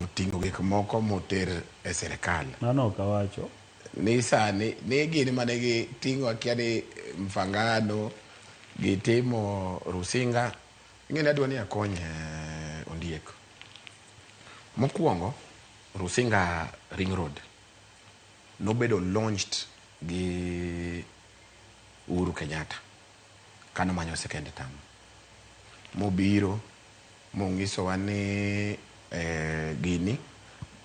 oting'o gik moko moter e sirikal. Mano ok awacho. Ni sani ni gin mane giting'o akia ni Mfangano gitimo Rusinga. Ing'e ni adwa ni akony eh, Ondiek. Mokwongo Rusinga Ring Road nobedo launched gi Uhuru Kenyatta kanomanyo second term. Mobiro monyisowa ni eh, gini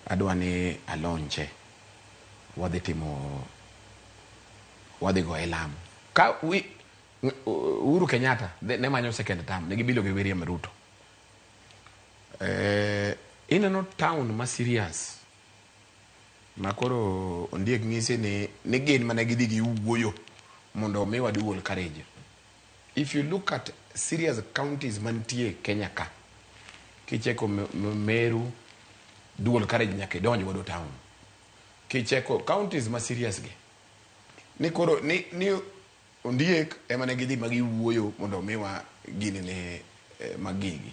adwa ni alonche wadhi timo wadhi goye lam ka wi, Uhuru Kenyatta ne manyo second term ne gibilo gi William Ruto eh, ineno town ma serious ma koro ondiek nyisi ni, ni gin mane gidhi giwuoyo mondo omiwa dual carriage if you look at serious counties mantie Kenya ka kicheko Meru dual carriage nyaka idonj godo town kicheko counties ma serious gi ni koro ni, ni ondiek ema ne gidhi ma giwuoyo mondo omiwa gini ne eh, magigi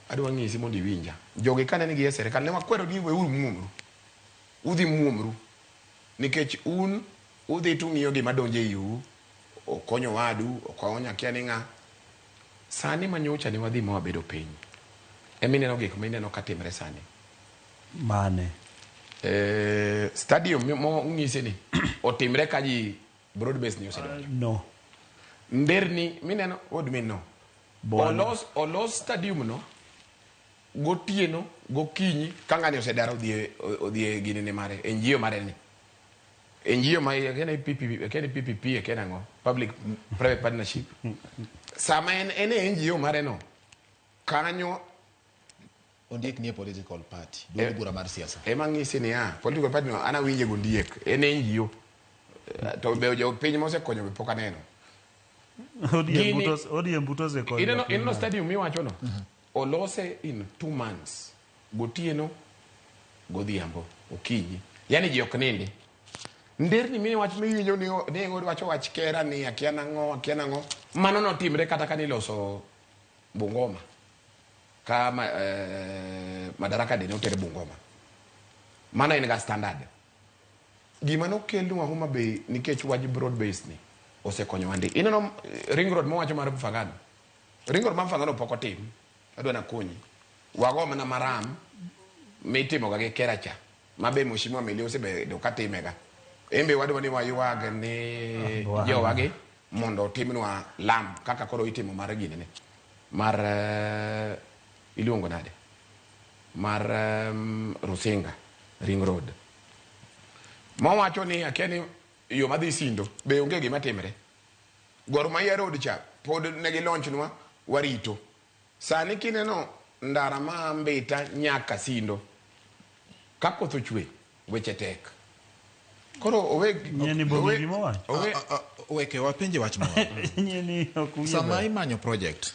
adwa ng'isi mondo iwinja jogi kane ni gi e sirikal ne wakwero ni weuru muomru udhi muomru nikech un udhi tung'iyo gima donjo e iu okonyo wadu okonyo akia ni ng'a sani manyocha ne wadhi ma wabedo piny emineno gik mineno katimre sani Mane? eh, stadium mong'isi ni otimre ka ji broad base ni osedonjo No. nderni mineno what do you mean no Bwana. olos olos stadium no gotieno gokinyi ka ng'ani osedar odhi e- odhi e ginene mare NGO mare ni NGO ma kene PPP kene PPP kene ang'o public private partnership sama en en e NGO mare no kanyo Ondiek nie political party. Duond bura mar siasa. ema ng'isi niya political party no an awinje gondiek en NGO Eh, to be jopiny mosekonyo be pok aneno ODM Gini- buto ODM buto osekonyo. ineno piny ineno nade? stadium miwacho no olose in 2 months gotieno godhiambo okinyi yani ji ok nindi nderni miwach miwinjo ni ni wacho wach kera ni akia nang'o akia nang'o mano notimre kata ka niloso Bungoma ka ma, eh, Madaraka Day ne oter Bungoma mano en ga standard gima nokelnwa Homa Bay nikech wach broad base ni osekonyowa ndi ineno eh, ring road mowacho mar Mfangano ring road mar Mfangano pok otim adwa nakonyi wago mana maram mitimoga gi kera cha ma be mheshimiwa Millie osebedo katimega en be wadwa ni waywag ni Bwana. jowagi mondo otimnwa lam kaka koro itimo mar ginene mar eh, iluongo nade mar Rusinga ring road mowacho ni akia ni yo madhi Sindo be onge gima timre Gor Mahia road cha pod ne gilaunch nwa warito sani kineno ndara ma Mbita nyaka Sindo ka koth ochwe weche tek koro owe Nyieni bomi owe- gima owacho. owe Ah, ah, Weke wapenje wach moro. Nyieni ok winjo Sama ber. imanyo project,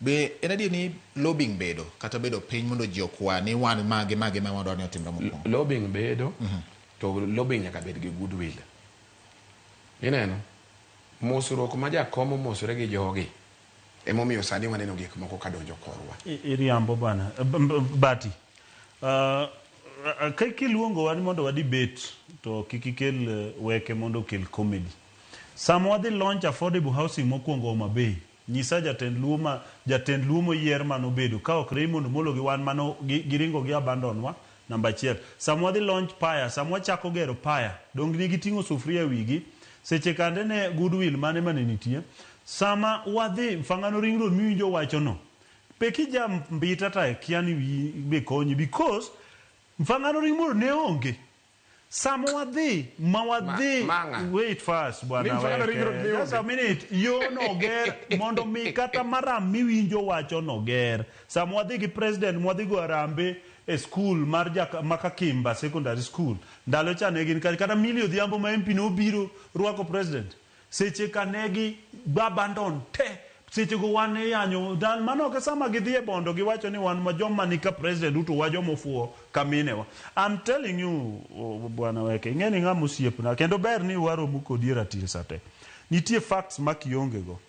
be en adier ni lobbying bedo kata bedo piny mondo ji okwa ni wan mage mage ma wadwa ni otimre mokwongo. Lobbying bedo to lobbying nyaka bed gi goodwill ineno mosruok ma jakom omosore gi jogi emomiyo sani waneno gik moko kadonjo korwa. Iriambo bana. Bati. Ka kiluongowa ni mondo wa debate to kik ikel weke mondo okel comedy. Sama wadhi launch affordable housing mokwongo Homa Bay, nyisa jatend Luo ma jatend Luo moyier manobedo ka ok Raymond Omolo gi wan mano giringo gi abandon wa namba achiel. Sama wadhi launch paya, sama wachako gero paya, dong ne giting'o sufuria e wigi, seche kande ne goodwill mane mane nitie. Sama wadhi Mfangano Ring Road miwinjo wacho no, be kija Mbita ta kia ni wiyi be konyi because Mfangano Ring Road ne onge. Sama wadhi ma wadhi Ma- mang'a. wait first Ni bwana Mfangano Ring Road weke. ne onge. Just a minute. Yo no ger mondo mi kata maram miwinjo wacho no ger. Sama wadhi gi president mwadhi go Harambee e school mar Jaka, Makakimba Secondary School. Ndalo cha ne gin kata Millie Odhiambo ma MP nobiro rwako president. Seche ka ne gi abandon te. Seche go wan e yanyo dan mano ok e sama gidhi e bondo giwacho ni wan ma joma ni ka president Ruto wa joma ofuwo ka minewa. I'm telling you oh, bwana weke ing'e ni ng'ama osiepna kendo ber ni waromo kodi e ratil sate. Nitie facts ma kionge go.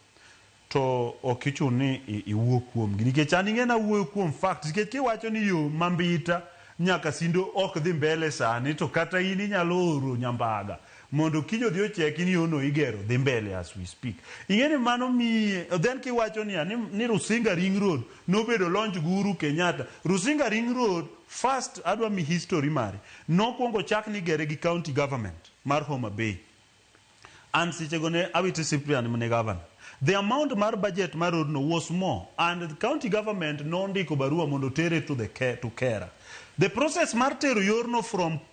To ok ichun ni iwuo kuomgi nikech an ing'e nawuoyo kuom facts nikech kiwacho ni yo ma Mbita nyaka Sindo ok dhi mbele sani to kata in inyalo oro Nyambaga mondo kiny odhi ocheki ni yono igero dhi mbele as we speak. Ing'e ni mano miye then kiwacho niya ni Rusinga Ring Road nobedo launch gi Uhuru Kenyatta. Rusinga Ring Road first adwa mi history mare. Nokwongo chak ni igere gi county government mar Homa Bay. And sechego ne Awiti Cyprian ne governor. The amount mar budget mar road no was more and the county government nondiko barua mondo otere to the to Kera. The process mar tero yorno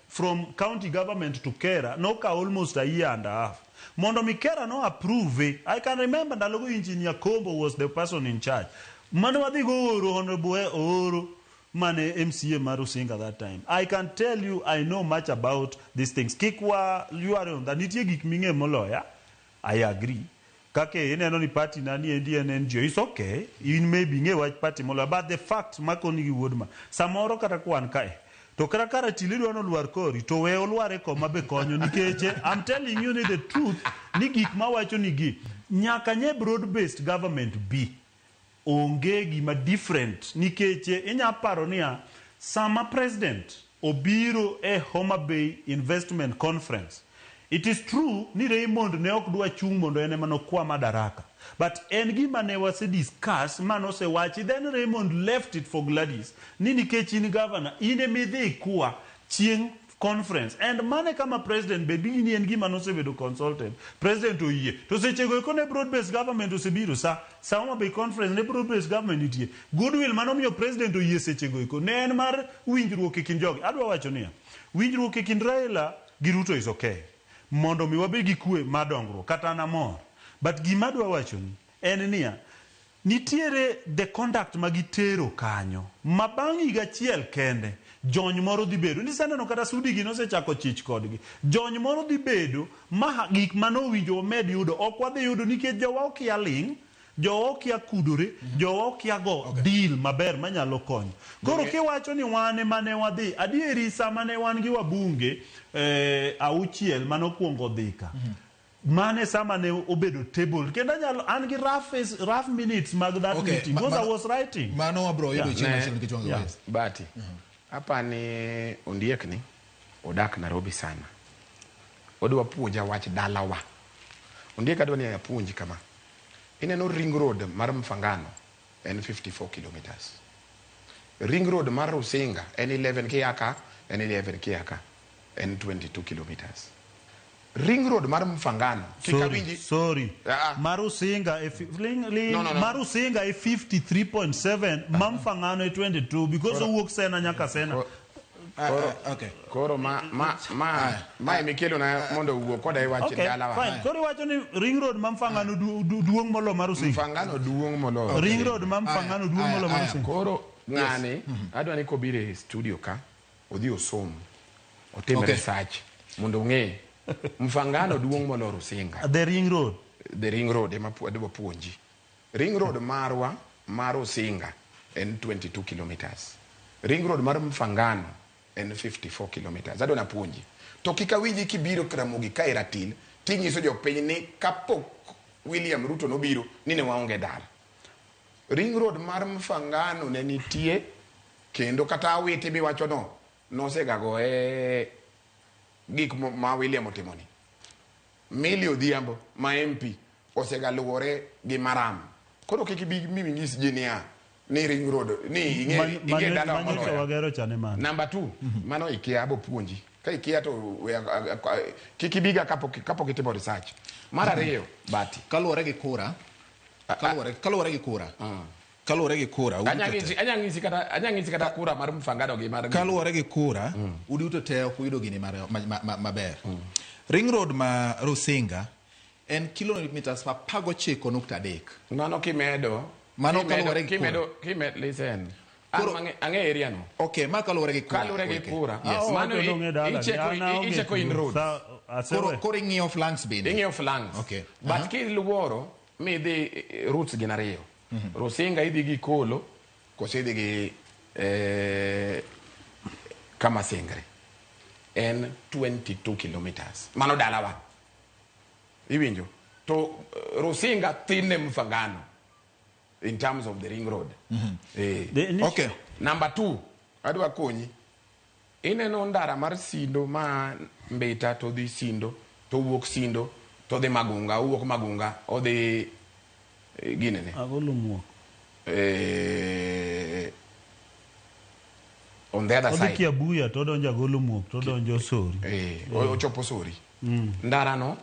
from county government to Kera nokawo almost a year and a half. Mondo mi Kera no approve, I can remember ndalogo Engineer Kombo was the person in charge. Mane wadhi go oro Honorable Ooro mane MCA mar Rusinga that time. I can tell you I know much about these things. Kik wa yware on that. Nitie gik ming'e moloya. I agree. Kake ineno ni party na ni endi en NGO. It's okay. In maybe ing'e wach party moloya. But the fact makoni gi wuod ma. Samoro kata kwan kae. To kata ka ratili dwa nolwar kori to we olwar e koma be konyo nikech I'm telling you ni the truth ni gik mawacho ni gi nyaka nye broad based government be onge gima different nikech inya paro niya sama president obiro e Homa Bay Investment Conference it is true ni Raymond ne ok dwa chung' mondo en ema nokwa madaraka but en gima ne wase discuss manosewachi then Raymond left it for Gladys ni nikech in governor in emidhi ikwa chieng' conference and mane kama president be ni en gima nosebedo consulted president oyie to sechego eko ne broad based government osebiro sa sa Homa Bay conference ne broad based government nitie goodwill manomiyo president oyie sechego eko ne en mar winjruok e kind jogi adwa wacho niya winjruok e kind Raila gi Ruto is okay mondo mi wabed gi kwe mar dongruok kata an amor but gima adwa wachoni en niya nitiere the conduct ma gitero kanyo ma bang' higa achiel kende jony moro dhi bedo niseneno kata Sudi gi nosechako chich kodgi jony moro dhi bedo ma gik manowinjo wamed yudo ok wadhi yudo nikech jowa okia ling' jowa okia kudore jowa okia go deal maber manyalo konyo koro kiwacho ni wan ema ne wadhi adieri sama ne wan gi wabunge auchiel manokwongo dhi ka mane sama ne obedo table kendo anyalo an gi rough minutes mag that meeting because I was writing Mano wabro yudo chieng' machielo nikech wang' wes. Bati, apani Ondiek ni odak Nairobi sana. Odwa puonja wach dalawa. Ondiek adwa ni apuonji kama. Ineno ring road mar Mfangano en 54 kilometers. Ring road mar Rusinga en 11 kiaka, en 11 kiaka, en 22 kilometers. Ring road mar Mfangano kik Sorry, awinji sorry. Ah. Marusinga e ling, ling, No, no, no. Marusinga e 53.7 ma Mfangano e 22 because owuok Sena nyaka Sena. Okay. Koro ma emikelo na mondo owuo koda e wach dalawa. Fine. Koro iwacho ni ring road ma Mfangano duong' molo Marusinga. Mfangano duong' moloyo. Ring road ma Mfangano duong' molo Marusinga. Koro ng'ani adwa ni kobiro e studio ka odhi osom otim research mondo ong'e Mfangano duong' molo Rusinga. The ring road. The ring road ema adwa puonji. Ring road marwa mar Rusinga en 22 kilometers. Ring road mar Mfangano en 54 kilometers. Adwa napuonji. To kik awinji kibiro Ramogi ka e ratil tinyiso jopiny ni kapok William Ruto nobiro ni ne waonge dala. Ring road mar Mfangano ne nitie kendo kata Awiti miwacho no nosegagoe gik ma William otimoni. Millie Odhiambo ma MP osegaluwore gi Maram. Koro kik ibi minyis ji niya ni ring road ni ing'e dala Manyocha moloyo. wagero cha ne mano. Number 2, mano ikia abo puonji. Ka ikia to kik ibiga kapok itimo research. Mar ariyo, Bati. Kaluwore gi kura. Kaluwore gi kura. Kaluwore gi kura. Anya ng'isi kata kura mar Mfangano gi mar Kaluwore gi kura, uduto te ok uyudo gini maber. Ring road ma Rusinga en kilometers 19.3. Mano kimedo. Mano kaluwore gi kura. Kimedo, listen. Ang'e area no. Okay, ma kaluwore gi kura. Kaluwore gi kura. Yes. Mano icheko in roads. Koro ing'iyo flanks bende. Ing'iyo flanks. Okay. But kiluoro midhi routes gin ariyo. Rusinga idhi gi Kolo koso idhi gi Kamasengre. En 22 kilometers. Mano dalawa. Iwinjo? To Rusinga thin ne Mfangano. in terms of the ring road. Eh. The initial- Okay. Number 2, adwa konyi. Ineno ndara mar Sindo ma Mbita to dhi Sindo, to wuok Sindo, to dhi Magunga, owuok Magunga, odhi ginene. Agolo muok. On the other Odhi side. Kiabuya to odonjo Agolo muok to odonjo Sori. Ochopo Sori. Ndara no,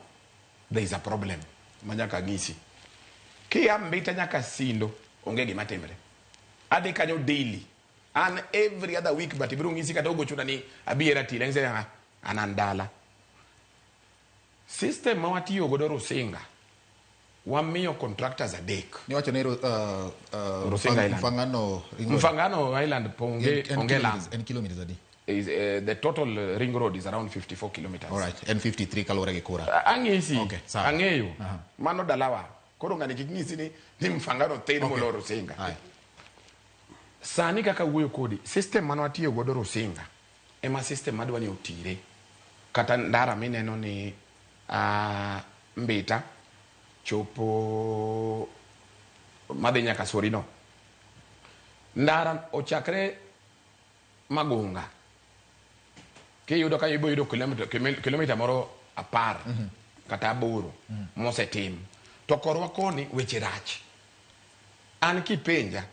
there is a problem ma nyaka ng'isi. Kia Mbita nyaka Sindo, onge gima timre. Adhi kanyo daily. An every other week, but ibiro ng'isi kata ogochona ni abi e ratil, ang'isi ni, "Ah, an an dala." System ma watiyo godo Rusinga, wamiyo contractors 3. Niwacho ni Rusinga Island. Mfangano ring road. Mfangano Island onge, onge lam. En kilometers adi? Is, the total ring road is around 54 kilometers. All right, en 53 kaluwore gi kura. Ang'isi, Okay, sawa. ang'eyo. Mano dalawa. Koro ng'ani kik ng'isi ni Mfangano thin Okay. moloyo Rusinga. Aye. Sani kaka wuoyo kodi, system mane watiyo godo Rusinga ema system madwa ni otire. Kata ndara mineno ni Mbita chopo madhi nyaka Sorino. Ndara ochakre Magunga. Kiyudo ka ibo yudo kilomita moro 10 kata 8 mosetim. To korwa koni weche rach. An kipenja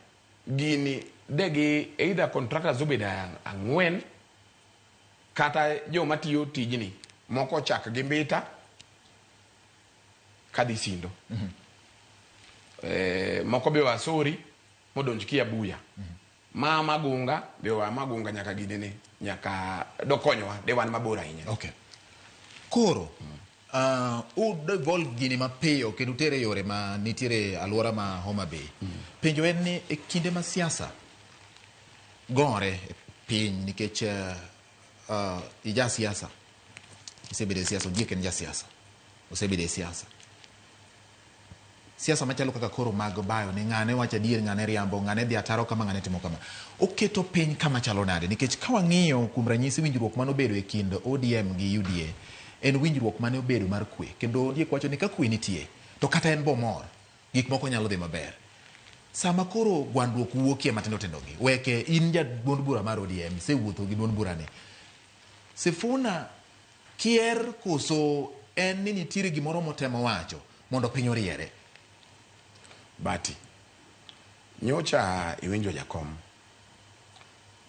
gini degi either contractors obedo 4 kata joma tiyo tijni moko ochak gi Mbita kadhi Sindo. Moko be oa Sori modonj Kiabuya. Ma Magunga be oa Magunga nyaka ginene, nyaka dokonyowa de wan mabor ahinya. Okay. Koro, u devolve gini mapiyo kendo utere yore ma nitiere alwora ma Homa Bay. Penjo en ni e kinde ma siasa gore e piny nikech ija siasa, isebedo e siasa, Ondiek en ja siasa, osebedo e siasa. Siasa machalo kaka koro mag bayo ni ng'ane wacho adier, ng'ane riambo, ng'ane dhi ataro kama, ng'ane timo kama. Oketo piny kama chalo nade? Nikech ka wang'iyo kuom ranyisi winjruok mane obedo e kind ODM gi UDA, en winjruok mane obedo mar kwe. Kendo Ondiek wacho ni ka kwe nitie, to kata en bomor, gik moko nyalo dhi maber. Sama koro gwandruok wuokie matindo tindo gi, weke in ja duond bura mar ODM, isewuotho gi duond bura ni. Sifuna kier koso en ni nitiere gimoro motemo wacho mondo piny oriere? Bati, nyocha iwinjo jakom.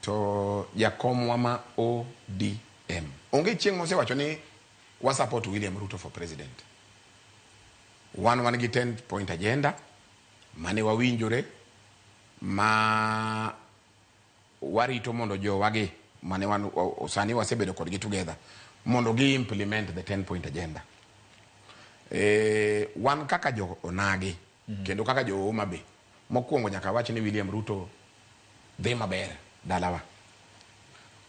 To jakomwa ma ODM. Onge chieng' mosewacho ni wa support William Ruto for president. Wan wan gi 10 point agenda mane wawinjore ma warito mondo jowagi mane wan sani wasebedo kodgi together mondo gi implement the 10 point agenda. Wan kaka jo onagi kendo kaka jo Homa Bay, mokwongo nyaka wach ni William Ruto dhi maber dalawa.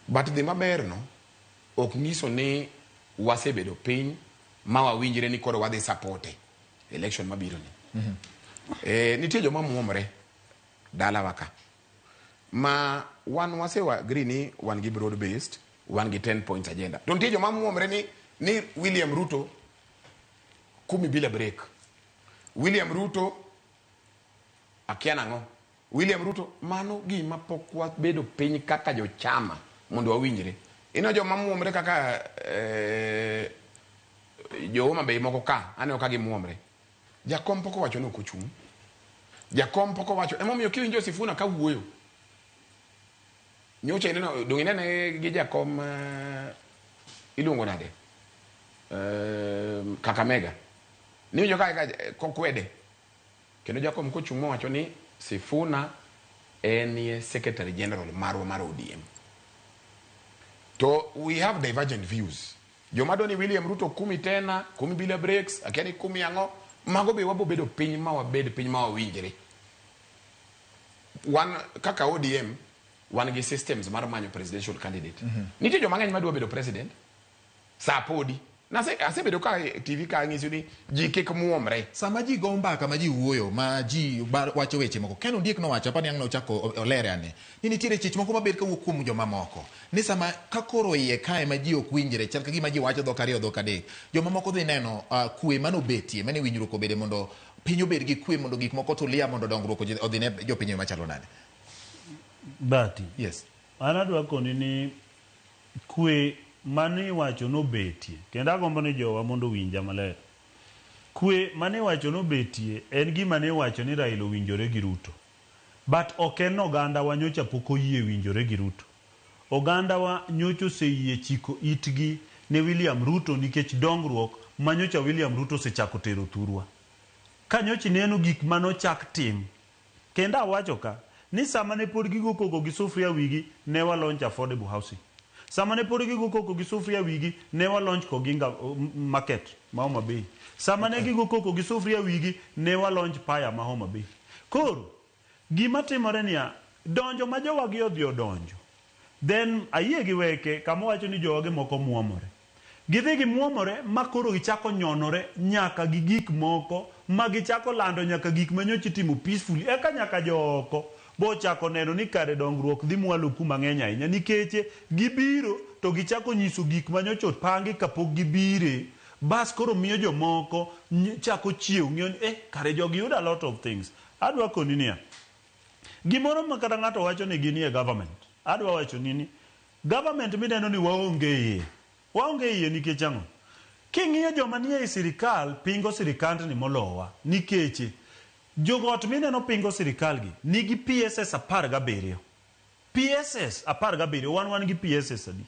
But dhi maber no ok nyiso ni wasebedo piny ma wawinjre ni koro wadhi supporte election mabiro ni. Nitie joma muomre dalawa ka ma wan wasewa agree ni wan gi broad based, wan gi 10 points agenda. To nitie joma muomre ni William Ruto kumi bila break. William Ruto akia nang'o. William Ruto mano gima pok wabedo piny kaka jochama mondo wawinjre. Ineno joma muomre kaka jo Homa Bay moko ka, aneno ka gimuomre. Jakom pok owacho ni ok ochung'. Jakom pok owacho, emomiyo kiwinjo Sifuna ka wuoyo. Nyocha ineno, dong' inene gi jakom iluongo nade? Kakamega. Niwinjo ka kokwede. Kendo jakom kochung' mowacho ni Sifuna enie Secretary General marwa mar ODM. To we have divergent views. Joma dwa ni William Ruto kumi tena, kumi bila breaks, akia ni kumi ang'o, mago be wabo bedo piny ma wabed piny ma wawinjre. Wan kaka ODM, wan gi systems mar manyo presidential candidate. Nitie joma ng'eny madwa bedo president, sa podi. Asebedo ka e TV ka ang'iso ni ji kik muomre. Sama ji go mbaka, ma ji wuoyo, ma ji wacho weche moko, Ken Ondiek nowacho, apani ang' nochako olere ane, ni nitiere chich moko mabet kawuok kuom jomamoko. Ni sama ka koro iye kae ma ji ok winjre, chal ka gima ji wacho dhok ariyo, dhok adek, jomamoko dhi neno kwe manobetie, mane winjruok obede mondo piny obed gi kwe mondo gik moko tulia mondo dongruok odhi ne jopiny e yo machalo nade? Bati. Yes. An adwa koni ni kwe mane iwacho nobetie kendo agombo ni jowa mondo owinja maler. Kwe mane iwacho nobetie en gima ne iwacho ni Raila owinjore gi Ruto. But ok en oganda wa nyocha pok oyie winjore gi Ruto. Oganda wa nyocha oseyie chiko itgi ne William Ruto nikech dongruok ma nyocha William Ruto osechako tero thurwa. Ka nyocha ineno gik manochak tim, kendo awacho ka ni sama ne pod gigo koko gi sufria wigi ne wa launch affordable housing. Sama ne pod gigo koko gi sufria wigi ne wa launch Koginga market ma Homa Bay. Sama ne gigo koko gi sufria wigi ne wa launch paya ma Homa Bay. Koro gima timore niya, donjo ma jowagi odhi odonjo. Then ayie gi weke kama wacho ni jowagi moko muomore. Gidhi gimuomore ma koro gichako nyonore nyaka gi gik moko ma gichako lando nyaka gik ma nyocha itimo peacefully. Eka nyaka jooko bochako neno ni kare dongruok dhi mwalo kuma ng'eny ahinya nikech gibiro to gichako nyiso gik ma nyocha opangi kapok gibire. Bas koro miyo jomoko chako chiew ng'iyo ni kare jogi yudo a lot of things. Adwa koni niya, gimoro ma kata ng'ato wacho ni ginie government, adwa wacho ni ni government mineno ni waonge iye. Waonge iye nikech ang'o? King'iyo joma nie ei sirikal pingo sirikandni molowa nikech jogot mineno pingo sirikal gi nigi PSS 17. PSS 17, wan gi PSS adi?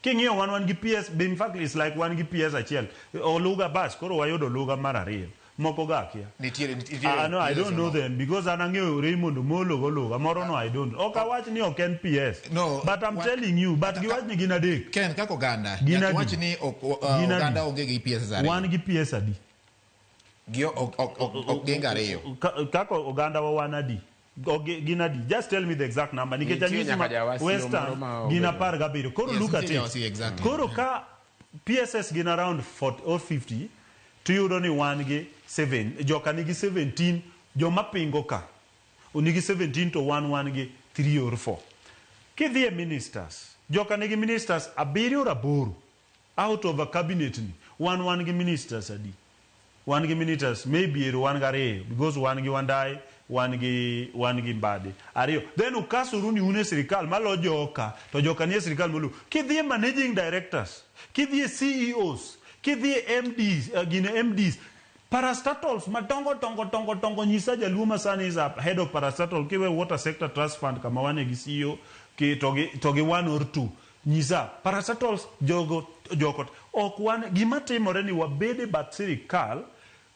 King'iyo wan gi PS, in fact it's like wan gi PS achiel. Oluga bas, koro wayudo oluga mar ariyo. Moko ga akia. Nitiere No, I don't know them because an ang'eyo Raymond Omolo goluga. Moro no I don't. Ok awach ni ok en PS. No, But I'm telling you, but giwach ni gin adek. Ken kaka oganda, Gin nyaka adi? wach ni Gin adi? oganda onge gi PSS ariyo. Wan gi PS adi? Gi ok ginga ariyo. Kaka oganda wa wan adi? Gin adi? Just tell me the exact number. Nikech Nitie anyisi nyaka ma jawasio Western moro ma gin obedo. 17. Koro Yes, look at nitie it. jawasio, exactly. Koro ka PSS gin around 40 or 50, tiyudo ni wan gi 7, joka nigi 17, joma pingo ka nigi 17 to wan gi 3 or 4. Kidhi e ministers, joka nigi ministers 7 or 8 out of a cabinet ni, wan gi ministers adi? Wan gi ministers maybe ero wan gi ariyo because wan gi Wandayi, wan gi Mbadi ariyo. Then ukasuru ni un e sirikal malo joka to joka nie sirikal molo. Kidhi e managing directors, kidhi e CEOs, kidhi e MDs, gine MDs, parastatals madongo dongo dongo dongo. Nyisa jaluo ma sani is a head of parastatal kiwe Water Sector Trust Fund kama wane gi CEO ki to gi 1 or 2. Nyisa parastatals jogo joko ok wan. Gima timore ni wabede bath sirikal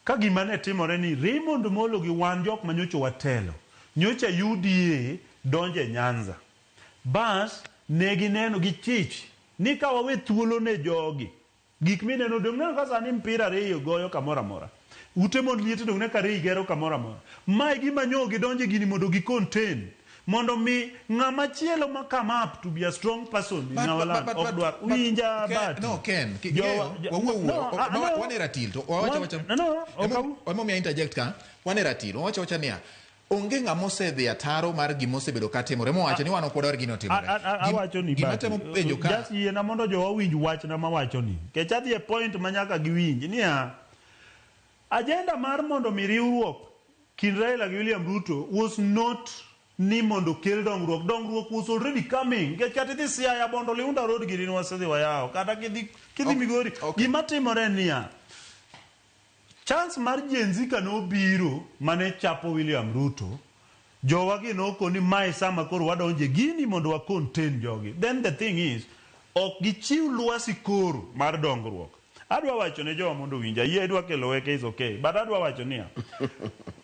ka gima ne timore ni Raymond Molo gi wan jok ma nyocha watelo nyocha UDA donje Nyanza, bas ne gineno gi chich ni ka wawe thuolo ne jogi gik mineno dong' neno ka sani mpira ariyo goyo kamoro amora, ute mond liete dong' ne ka ariyo gero kamoro amora. Mae gima nyo gidonje gini mondo gi contain mondo mi ng'ama chielo ma come up to be a strong person in our land ok dwar winja. But No, Ken, wawuo No, no. wan e ratil to wawacho wacha. No, ok Emomiyo interject ka, wan e ratil, wawacho wacha niya, onge ng'ama osedhi ataro mar gima osebedo ka timore mowacho ni wan ok wadwar gino otimore. Awacho ni Gima Bati, temo penjo ka just yiena mondo jowa winj wachna mawacho ni nikech adhi e point ma nyaka giwinj niya agenda mar mondo mi riwruok kind Raila gi William Ruto was not ni mondo kel dongruok. Dongruok was already coming nikech kata idhi Siaya, Bondo Liunda Road gini ne wasedhi wayawo, kata kidhi Migori. Gima timore niya, chance mar Gen Z ka nobiro mane chapo William Ruto, jowa gi nokoni mae sama koro wadonje gini mondo wa contain jogi. Then the thing is ok gichiw lwasi koro mar dongruok. Adwa wacho ne jowa mondo owinja, yie idwa kelo weke is okay, but adwa wacho niya,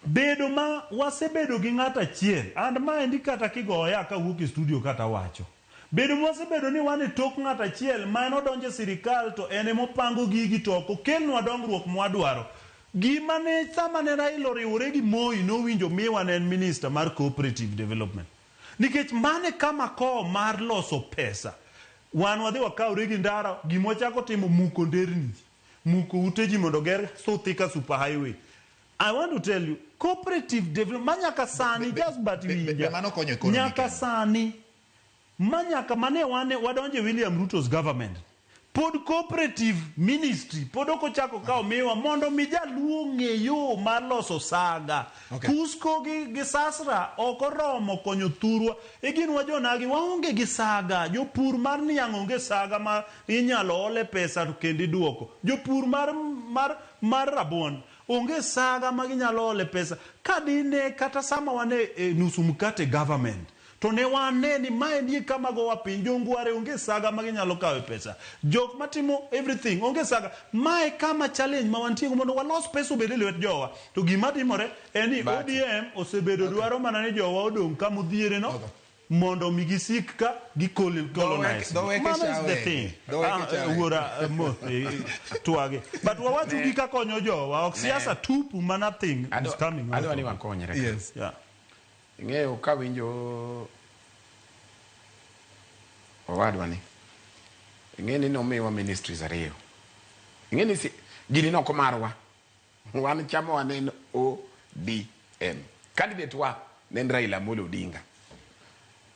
bedo ma wasebedo gi ng'ato achiel and maendi kata kigoya kawuok e studio kata wacho bedo ma wasebedo ni wan e tok ng'ato achiel ma en odonjo e sirikal to en emopango gigi to ok okelnwa dongruok mwadwaro. Gima ne sama ne Raila oriwore gi Moi nowinjo miwa ne en minister mar cooperative development nikech mane kama kowo mar loso pesa. Wan wadhi wakawre gi ndara, gima wachako timo muko nderni, muko ute ji mondo ger Thika super highway. I want to tell you, cooperative development ma nyaka sani just but winja be mano konyo economy nyaka Kenya? Sani ma nyaka mane wane wadonje William Ruto's government. Pod cooperative ministry pod ok ochako kawo miwa mondo mi jaluo ong'e yo mar loso saga. Okay. Kusco gi Sasra ok oromo konyo thurwa. E gin wa jonagi waonge gi saga. Jopur mar niang' onge saga ma inyalo ole pesa to kendo iduoko. Jopur mar rabuon onge saga ma ginyalo ole pesa. Ka dine kata sama wan e nusu mkate government to ne wane ni maendi e kama gowa piny. Jongware onge saga ma ginyalo kawe pesa. Jok matimo everything onge saga. Mae kama challenge ma wantie go mondo walos pesa obed e lwet jowa. To gima timore en ni ODM osebedo dwaro mana ni jowa odong' kama odhiere no. Okay. Mondo mi gisik ka gi colonize. Dho weke Mano is the chawe. thing. Dho weke chawe. Wuora twage. But wawacho gi ka konyo jowa. Ok siasa tupu ma nothing is coming out Adwa of ni it. wakonyre. Yes. Yeah. Ing'eyo kawinjo owadwa ni ing'e ni nomiwa ministries ariyo. Ing'e ni gini nok marwa. Wan chama wa ne en ODM. Candidate wa ne en Raila Amolo Odinga.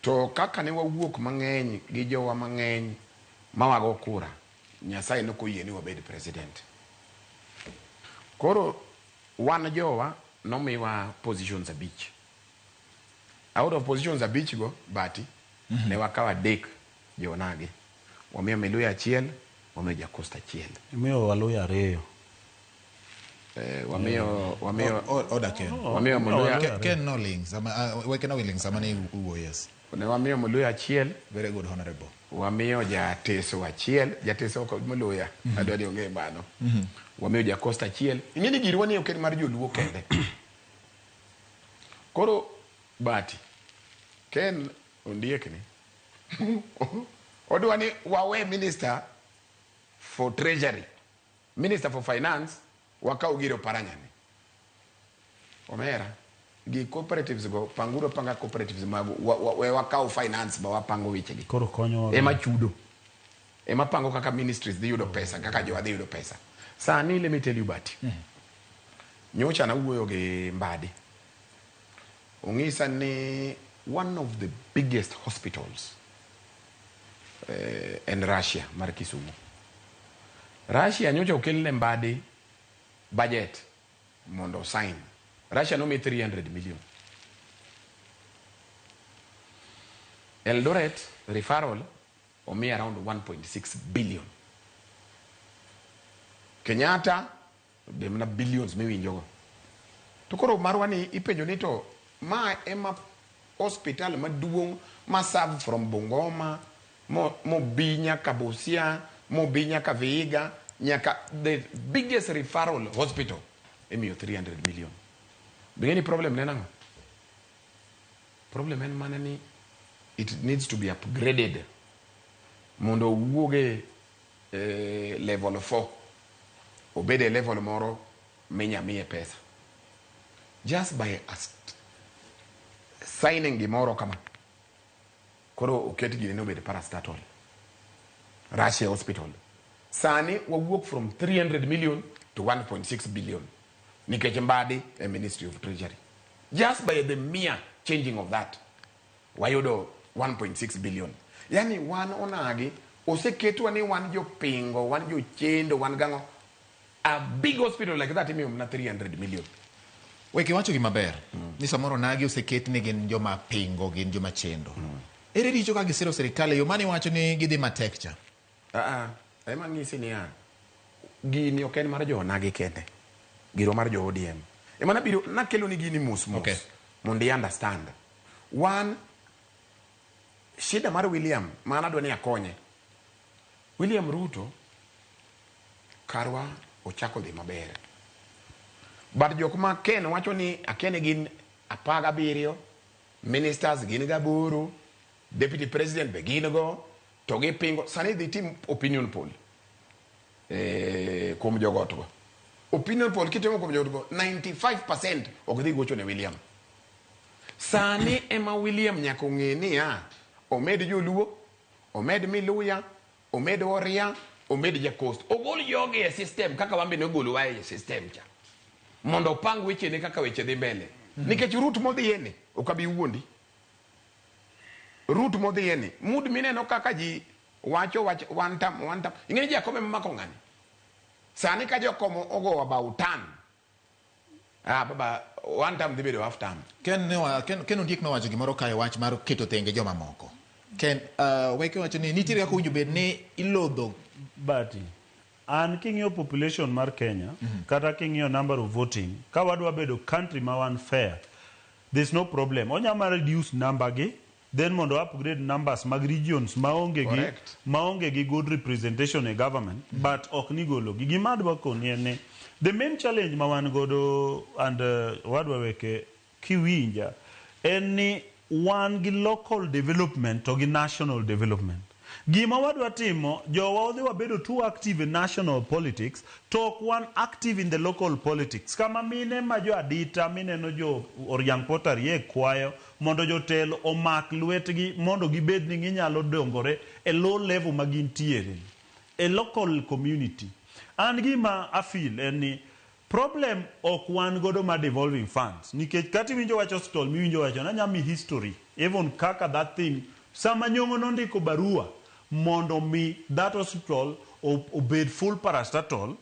To kaka ne wawuok mang'eny gi jowa mang'eny ma wago kura, Nyasaye ne ok oyie ni wabed president. Koro wan jowa nomiwa positions abich. Out of positions abich go, Bati, ne wakawo adek jonagi. Wamiyo Miluya achiel, wamiyo Jacosta achiel. Imiyo Waluya ariyo. Wamiyo Oda Ken. Wamiyo Muluya. Ken no ling sama weke no ling sama ne uwuoyo, yes. Ne wamiyo Muluya achiel. Very good, honorable. Wamiyo Jateso achiel, Jateso ok Muluya, adwa ni ong'e mano. Wamiyo Jacosta achiel. Ing'e ni girwa ni ok en mar joluo kende. Koro Bati, Ken Ondiek ni odwa ni wawe minister for treasury, minister for finance, wakaw gir Oparanya ni. Omera, gi cooperatives go, panguru panga cooperatives magu, we wakaw finance ba wapango wechegi. Koro konyo Ema chudo. Ema pango kaka ministries dhi yudo pesa, kaka jowa dhi yudo pesa. Sani, let me tell you Bati. Nyocha nawuoyo gi Mbadi. Ong'isa ni one of the biggest hospitals en Russia mar Kisumu. Russia nyocha okelne Mbadi budget mondo sign. Russia nomi 300 million. Eldoret referral omi around 1.6 billion. Kenyatta demna billions miwinjogo. To koro marwa ni ipenjo ni to ma ema hospital maduong' ma serve from Bungoma mobi nyaka Busia, mobi nyaka Vihiga, nyaka the biggest referral hospital imiyo 300 million. Be ni problem ne nang'o? Problem en mana ni it needs to be upgraded mondo owuoge level 4 obed e level moro minya miye pesa just by signing gimoro kama koro oket gini ni obed parastatal. Russia hospital sani wawuok from 300 million to 1.6 billion nikech Mbadi e Ministry of Treasury. Just by the mere changing of that wayudo 1.6 billion. Yani wan onagi oseketwa ni wan jopingo, wan jochendo, wan gang'o. A big hospital like that imiyo mana 300 million. Weke wacho gima ber. Ni samoro onagi oseket ni gin joma pingo, gin joma chendo. Ere richo ka gisiro sirikal e yo mane iwacho ni gidhi matek cha? Ema ng'isi niya, gini ok en mar jo onagi kende. Giro mar jo ODM. Ema nabiro, nakelo ni gini mos mos. Mondo i understand. One, shida mar William, ma an adwa ni akonye. William Ruto, karwa ochako dhi maber. But jok ma Ken wacho ni akene gin 17, ministers gin 8, deputy president be gin go, to gipingo. Sani dhi tim opinion poll kuom jogot go. Opinion poll kitimo kuom jogot go, 95% ok dhi gocho ne William. Sani ema William nyaka ong'e niya, omed joluo, omed Miluya, omed Oria, omed Jacost. Ogol jogi e system kaka wan be nogolowa e system cha. Mondo opang wechene kaka weche dhi mbele. Nikech route modhiye ni, ok abi wuondi. Route modhiye ni, mood mineno kaka ji Wacho wach one term, one term. Ing'e ni Jakom ema mako ng'ani. Sani ka jokomo ogo about term. Ah, baba, one term dhi bedo half term. Ken, ne wa, Ken, Ken Ondiek nowacho gimoro kae wach mar keto thenge jomamoko. Ken, weke wacho ni nitiere kaka owinjo bed ni ilodho Bati, an king'iyo population mar Kenya, kata king'iyo number of voting, ka wadwa bedo country ma wan fair, there's no problem. Onya mar reduce number gi, then mondo upgrade numbers mag regions maonge gi Correct. maonge gi good representation e government, but ok ni golo gi. Gima adwa koni en ni, the main challenge ma wan godo and wadwa weke kiwinja, en ni wan gi local development to gi national development. Gima wadwa timo, jowa odhi wabedo too active in national politics, to ok wan active in the local politics. Kama mine ma jo adita, mineno jo Oriang Potari kwayo, mondo jotelo omak lwetgi mondo gibed ni ginyalo dongore e low level ma gintiere, e local community. An gima afeel en ni problem ok wan godo mar devolving funds, nikech kata iwinjo wach hospital miwinjo wacho na nyami history even kaka that thing sama Nyong'o nondiko barua mondo mi that hospital obed full parastatal.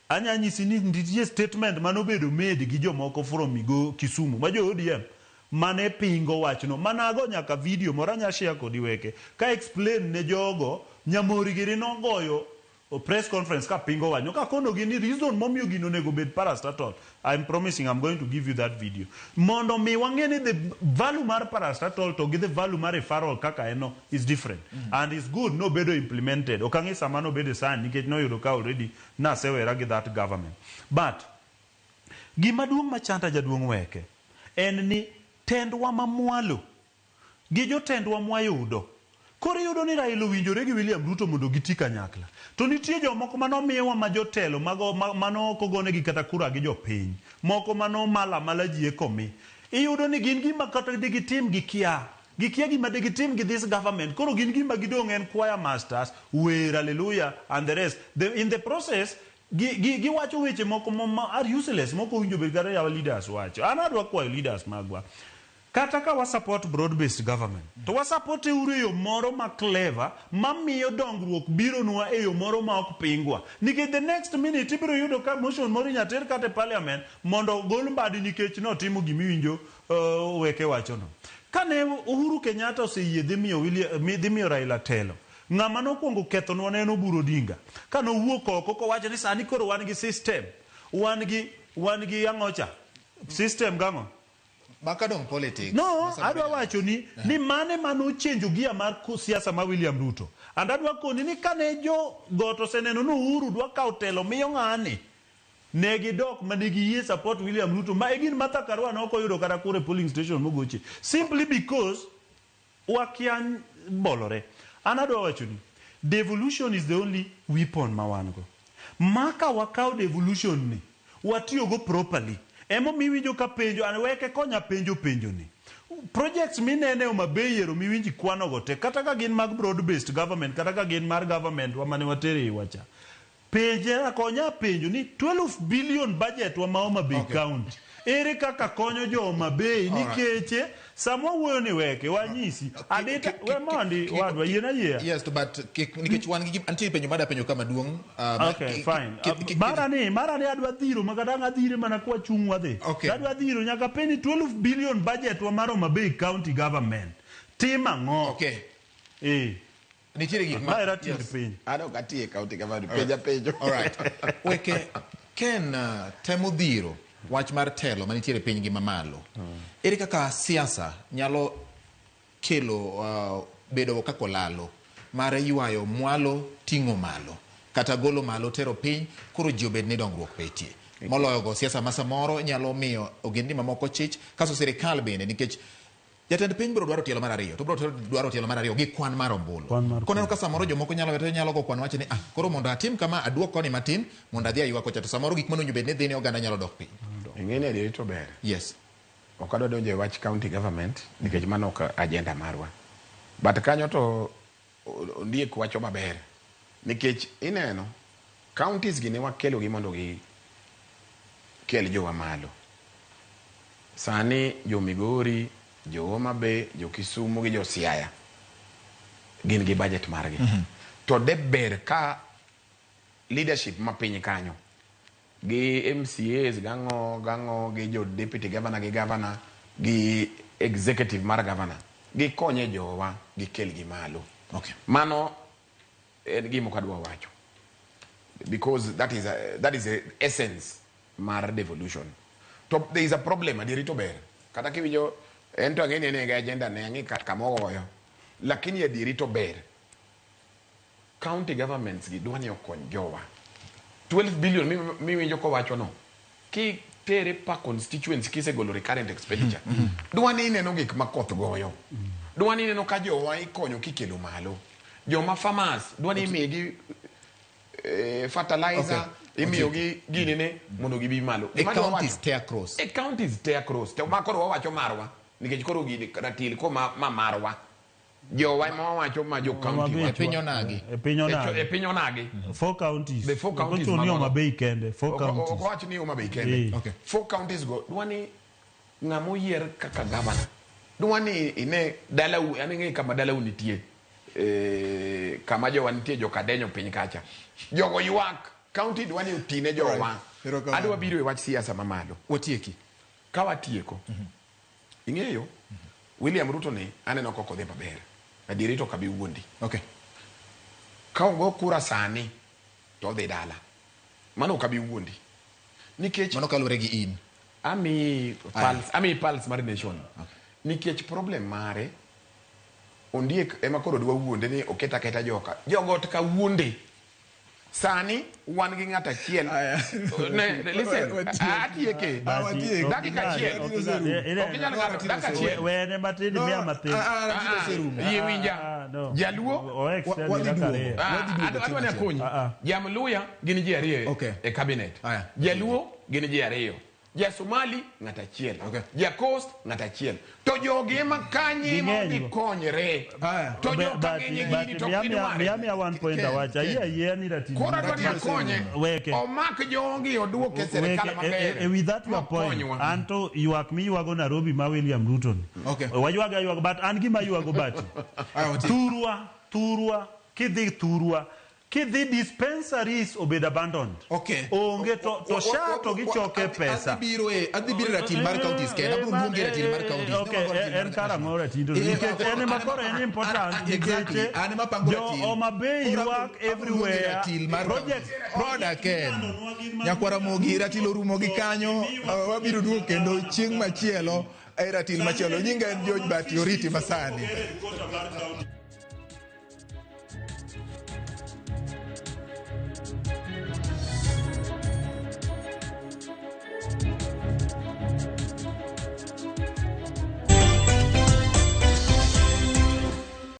Anya nyisi ni nitie statement manobedo made gi jomoko from Migo Kisumu ma jo ODM mane pingo wachno manago nyaka video moro anya share kodi weke ka explain ne jogo. Nyamori giri nogoyo press conference ka pingo wachno ka kono gi ni reason momiyo gino onego bed parastatal. I'm promising I'm going to give you that video mondo mi wang'e ni the value mar parastatal to gi the value mar referral kaka eno is different and is good nobedo implemented. Ok ang'e sama nobedo sign nikech noyudo ka already nasewera gi that government. But gima duong' machanda jaduong' weke en ni tendwa mamwalo gi jotendwa mwayudo koro iyudo ni Raila owinjore gi William Ruto mondo giti kanyakla, to nitie jomoko manomiwa ma jotelo mago mano ok ogonegi kata kura gi jopiny moko mano mala mala ji ekomi iyudo ni gin gima kata digitim gikia gikia gima digitim gi this government. Koro gin gima gidong' en choir masters wer hallelujah and the rest. In the process giwacho weche moko ma are useless, moko owinjo bed kata yawa leaders wacho. An adwa kwayo leaders magwa, kata ka wa support broad based government to wa support e uru e yo moro ma clever mamiyo dongruok bironwa e yo moro ma ok pingwa, nikech the next minute ibiro yudo ka motion moro inya ter kata e parliament mondo ogol Mbadi nikech notimo gimiwinjo weke wachono. Kane Uhuru Kenyatta oseyie dhi miyo dhi miyo Raila telo, ng'ama nokwongo kethonwa ne en Oburu Odinga ka nowuok oko kowacho ni sani koro wan gi system, wan gi ang'ocha system gang'o. Maka dong politics. No, adwa wacho ni mane manochenjo gia mar siasa ma William Ruto. And adwa koni ni kane jo got oseneno ni Uhuru dwa kawo telo miyo ng'ani, ne gidok mane giyie support William Ruto ma e gin Martha Karua ne ok oyudo kata kura e polling station mogoche. Simply because wakia bolore. An adwa wacho ni devolution is the only weapon ma wan go. Maka wakaw devolution ni watiyogo properly. Emomiyo iwinjo ka penjo, an weke konya penjo penjo ni. Projects minene Homa Bay ero miwinji kwano go te, kata ka gin mag broad based government, kata ka gin mar government wa mane watere iwa cha. Penje konya penjo ni 12 billion budget wa ma Homa Bay County. Ere kaka konyo jo Homa Bay nikech sama wawuoyo ni weke wanyisi adita we mondi wadwa yien ayiea. Yes, to but nikech wan gi antie penjo mada penjo kama duong'. Okay, fine. Mara ni adwa dhiro ma kata ang' adhire mana kwa chung' wadhi. Adwa dhiro nyaka penji 12 billion budget wa mar Homa Bay County government. Tim ang'o? Okay. Nitiere gik ma Ma era tiend piny. An ok atiye county government, penja penjo. All right. Weke Ken temo dhiro wach mar telo manitiere e piny ngima malo. Ere kaka siasa nyalo kelo bedo kaka olalo mar ywayo mwalo ting'o malo kata golo malo tero piny koro ji obed ni dongruok betie moloyo go siasa ma samoro nyalo miyo ogendni mamoko chich kaso sirikal bende, nikech jatend piny biro dwaro tielo mar ariyo to biro dwaro tielo mar ariyo gi kwan mar ombulu. Kwan mar Koneno ka samoro jomoko nyalo go kwan wacho ni ah, koro mondo atim kama aduok koni matin mondo adhi aywa kocha, to samoro gik manowinjo bed ni dhi ne oganda nyalo dok piny. Ing'e ni adieri to ber. Ok adwa donjo e wach county government nikech mano ok agenda marwa. But kanyo to Ondiek wacho maber. Nikech ineno counties gi ne wakelo gi mondo gi kel jowa malo. Sani jo Migori, jo Homa Bay, jo Kisumu gi jo Siaya gin gi budget margi. To de ber ka leadership ma piny kanyo gi MCAs gang'o gang'o gi jo deputy governor gi governor gi executive mar governor gikonye jowa gikelgi malo. Okay. Mano en gima ok adwa wacho because that is a essence mar devolution. To there is a problem adieri to ber kata kiwinjo en to ang'e ni en e agenda ne ang'e kama ogoyo lakini adieri to ber county governments gi dwa ni okony jowa 12 billion miwinjo kowacho no kitere per constituency kisegolo recurrent expenditure dwa ni ineno gik ma koth goyo dwa ni ineno ka jowa ikonyo kikelo malo joma farmers dwa ni imigi fertilizer imiyogi ginene mondo gibi malo. E Gima adwa counties wacho- te across. E counties te across. To ma koro wawacho marwa nikech koro gini ratil ko ma marwa jowa ema wawacho ma jo county wa. E piny onagi. E piny onagi. E piny onagi. Four counties. The four counties Ok ochuno ni magogo. Homa Bay kende. Four counties. Ok wach ni Homa Bay kende. Eh. Okay. Four counties go dwa ni ng'ama oyier kaka governor dwa ni ine dalau an ing'e kama dalau nitie kama jowa nitie jokadenyo piny kacha jogo ywak county dwa ni otine jowa. Alright. Erokamano. Adwa biro e wach siasa mamalo. Watieki. Ka watieko ing'eyo William Ruto ni aneno kok odhi maber adieri to kabi wuondi. Okay. Ka ogo kura sani to odhi dala mano ok abi wuondi nikech Mano kaluwore gi in. Ami pulse mar nation. Nikech problem mare ondiek ema koro dwa wuonde ni oket aketa joka jogot ka wuonde sani wan gi ng'at achiel. Ne, listen, atieke. Watiek. Dakika achiel. Ok inyal- Ok inyal ng'ado dakika achiel. Wene matin, miya matin. Yie winja. No. Jaluo O extend Wadhi nyaka duogo. ariyo. Wadhi duogo Adwa ni chieng' akonyi. Jamluya gin ji ariyo Okay. e cabinet. Aya. Jaluo gin ji ariyo. Ja Somali ng'at achiel. Okay. Ja Coast ng'at achiel. To jogi ema kanye ma Ging'eny odhi go. konyre. Aya. To joka ng'eny gini to gidware. Miya 1 point Ken, awacho. Ayie Ken. ayie ni ratili. Koro adwa ni akonye. Weke. Omak jogi oduok e sirikal Weke, maber. e with that your point, Mokonywa. anto ywak miywago Nairobi ma William Ruto ni. Okay. Waywaga aywaga, but an gima ywago bati. Aya, watiek. Thurwa, kidhi thurwa, kidhi dispensaries obed abandoned. Okay. Onge to sha to gichoke pesa. Adhi biro e ratil mar counties kende. Abiro luongi e ratil mar counties. Okay, en karang'o ratil to nikech en ema koro en important Exactly. nikech An ema pango jo ratil. Homa Bay Koro ywak abiro luongi e everywhere. ratil mar Projects counties. Oda Ken. Nyakwara Mogi ratil orumo gi kanyo. Wabiro duogo kendo chieng' machielo e ratil machielo. Nyinga en George Bati Oriti masani. Headquarter mar county.